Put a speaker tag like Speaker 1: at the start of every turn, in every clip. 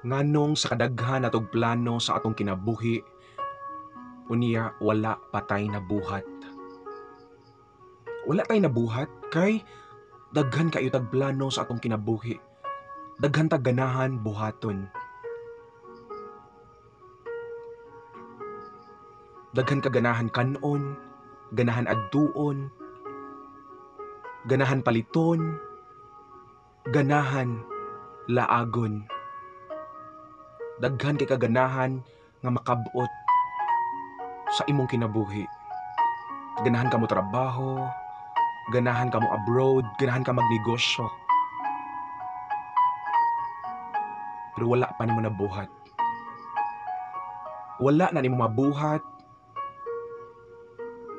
Speaker 1: Nganong sa kadaghan natog plano sa atong kinabuhi, unya wala patay na buhat. Wala tay nabuhat kay daghan kayo tag plano sa atong kinabuhi. Daghan tag ganahan buhaton. Daghan ka ganahan kanon, ganahan adtuon, ganahan paliton, ganahan laagon. Daghan kay kaganahan nga makabot sa imong kinabuhi. Ganahan ka mo trabaho, ganahan ka mo abroad, ganahan ka magnegosyo. Pero wala pa nimo nabuhat. Wala na nimo mabuhat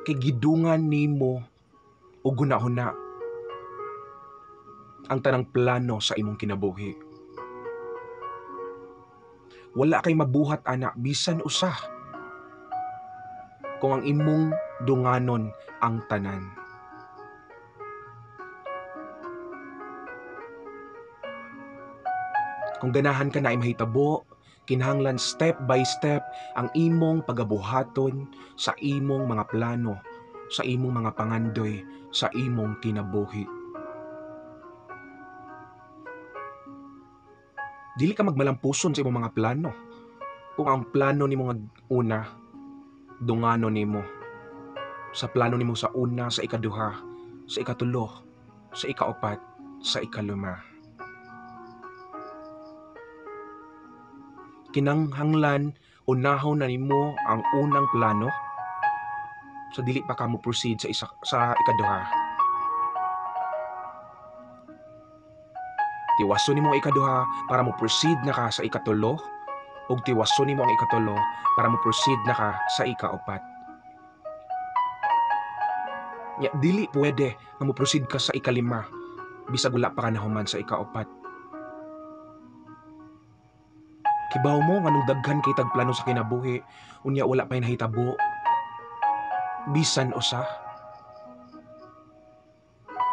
Speaker 1: kay gidungan nimo og hunahuna ang tanang plano sa imong kinabuhi. Wala kay mabuhat ana bisan usa kung ang imong dunganon ang tanan. Kung ganahan ka na ay mahitabo, kinahanglan step by step ang imong pagabuhaton sa imong mga plano, sa imong mga pangandoy, sa imong kinabuhi. Dili ka magmalampuson sa imong mga plano. Kung ang plano nimo nga una, dungano nimo. Sa plano nimo sa una, sa ikaduha, sa ikatulo, sa ikaupat, sa ikalima. Kinahanglan unahon na nimo ang unang plano sa dili pa ka mo proceed sa ikaduha. Tiwason nimo ang ikaduha para mo proceed na ka sa ikatulo, ug tiwason nimo ang ikatulo para mo proceed na ka sa ikaupat. Nya dili pwede nga mo proceed ka sa ikalima bisag wala pa ka nahuman sa ikaupat. Kibaw mo nganong daghan kay tag plano sa kinabuhi, unya wala pay nahitabo bisan usa.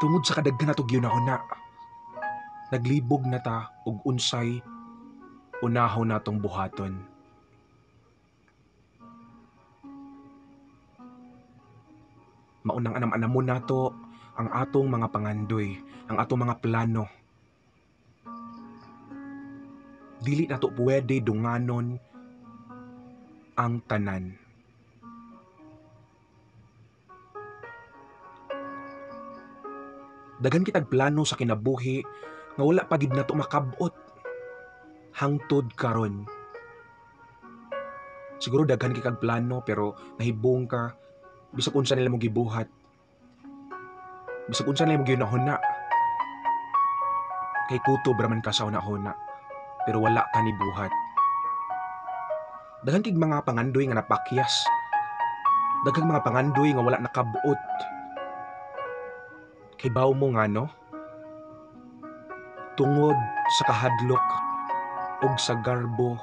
Speaker 1: Tungod sa kadaghan nato gyunahuna, naglibog na ta og unsay unahon natong buhaton. Maunang anam-anamon nato ang atong mga pangandoy, ang atong mga plano. Dili nato pwede dunganon ang tanan. Daghan kitag plano sa kinabuhi nga wala pa gid nato makabot hangtod karon. Siguro daghan kay kag plano pero nahibong ka bisag unsa nila mo gibuhat, bisag unsa nila mo gihunahuna, kay kutob ra man ka sa hunahuna pero wala ka ni buhat. Daghan kay mga pangandoy nga napakyas, daghang mga pangandoy nga wala nakabuot. Kay baw mo nga no, tungod sa kahadlok ug sa garbo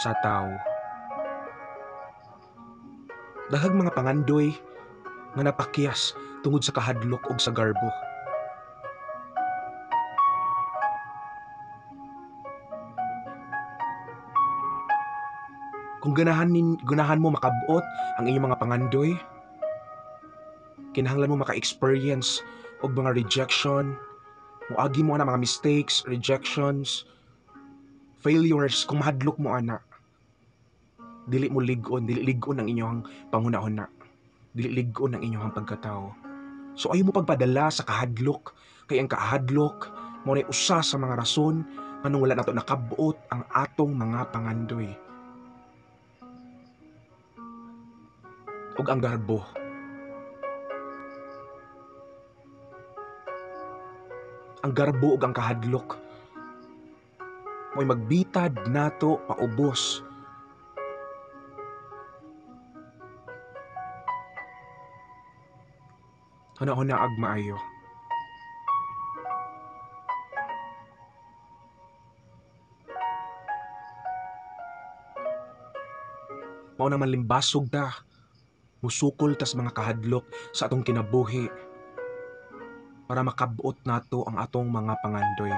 Speaker 1: sa tawo. Daghang mga pangandoy nga napakyas tungod sa kahadlok ug sa garbo. Kung ganahan mo makabuot ang inyong mga pangandoy, kinahanglan mo maka-experience og mga rejection, moagi mo na mga mistakes, rejections, failures. Kung mahadlok mo ana, dili mo lig-on, dili lig-on ang inyong panghuna-huna, dili lig-on ang inyong pagkatao. So ayaw mo pagpadala sa kahadlok, kay ang kahadlok mao nay usa sa mga rason nganong wala nato nakabuot ang atong mga pangandoy. Ug ang garbo. Ang garbo ug ang kahadlok mo'y magbitad nato paubos. Huna-huna ag maayo. Mao naman limbasog ta, musukol tas mga kahadlok sa atong kinabuhi para makabuot nato ang atong mga pangandoy.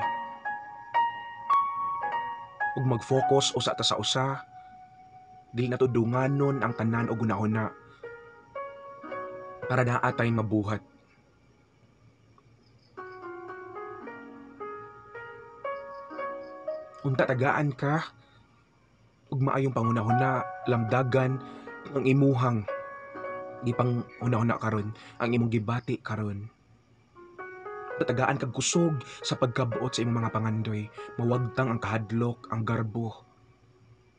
Speaker 1: Ug mag-focus usa ta sa usa. Dili nato dunganon ang tanan og hunahuna para naa tay mabuhat. Unta tagaan ka ug maayong panghunahuna, lamdagan ang imuhang gipanghunahuna karon, ang imong gibati karon. Tagaan kag kusog sa pagkabuot sa imong mga pangandoy, mawagtang ang kahadlok, ang garbo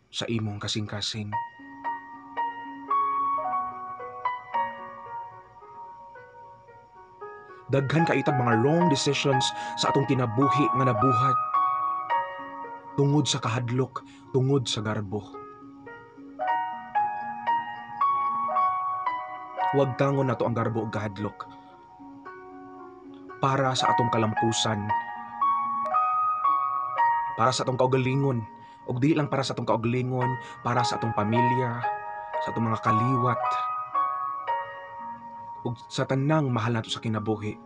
Speaker 1: sa imong kasing-kasing. Daghan kaitag mga wrong decisions sa atong kinabuhi nga nabuhat tungod sa kahadlok, tungod sa garbo. Wagtangon nato ang garbo ug kahadlok para sa atong kalampusan, para sa atong kaugalingon, ug dili lang para sa atong kaugalingon, para sa atong pamilya, sa atong mga kaliwat, ug sa tanang mahal nato sa kinabuhi.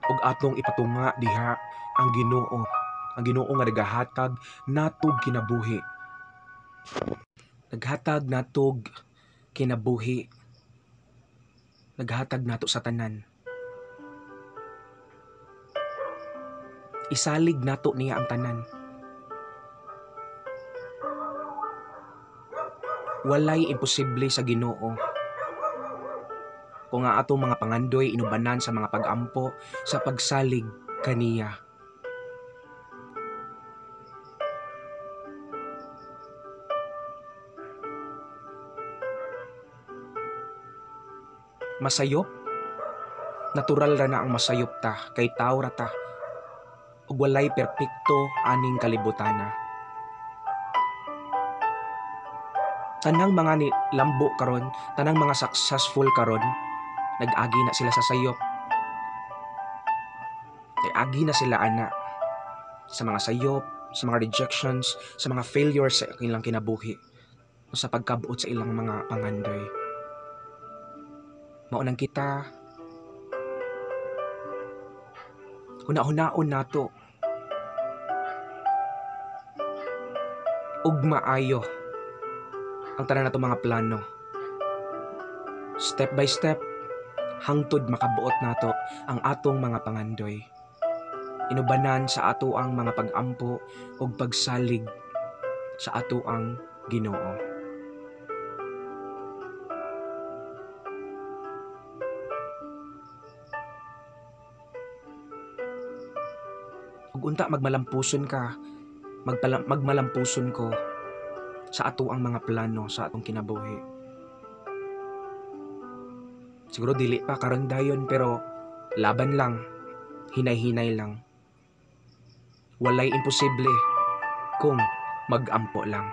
Speaker 1: Ug atong ipatunga diha ang Ginoo, ang Ginoo nga nagahatag natog kinabuhi. Naghatag natog kinabuhi. Naghatag nato sa tanan. Isalig nato niya ang tanan. Walay imposible sa Ginoo. Kung ang atong mga pangandoy inubanan sa mga pag-ampo sa pagsalig kaniya. Masayop? Natural ra na ang masayop ta, kay tao ra ta. Ug walay perpekto aning kalibutana. Tanang mga ni lambo karon, tanang mga successful karon, nag-agi na sila sa sayop. Nag-agi na sila ana sa mga sayop, sa mga rejections, sa mga failures sa ilang kinabuhi, o sa pagkabuot sa ilang mga pangandoy. Maunang kita, huna-hunaon nato ug maayo ang tanan nato mga plano. Step by step, hangtod makabuot nato ang atong mga pangandoy. Inubanan sa ato ang mga pag-ampo ug pagsalig sa ato ang Ginoo. Ug unta magmalampuson ka, magmalampuson ko sa ato ang mga plano sa atong kinabuhi. Siguro dili pa karon dayon, pero laban lang, hinay-hinay lang. Walay imposible kung mag-ampo lang.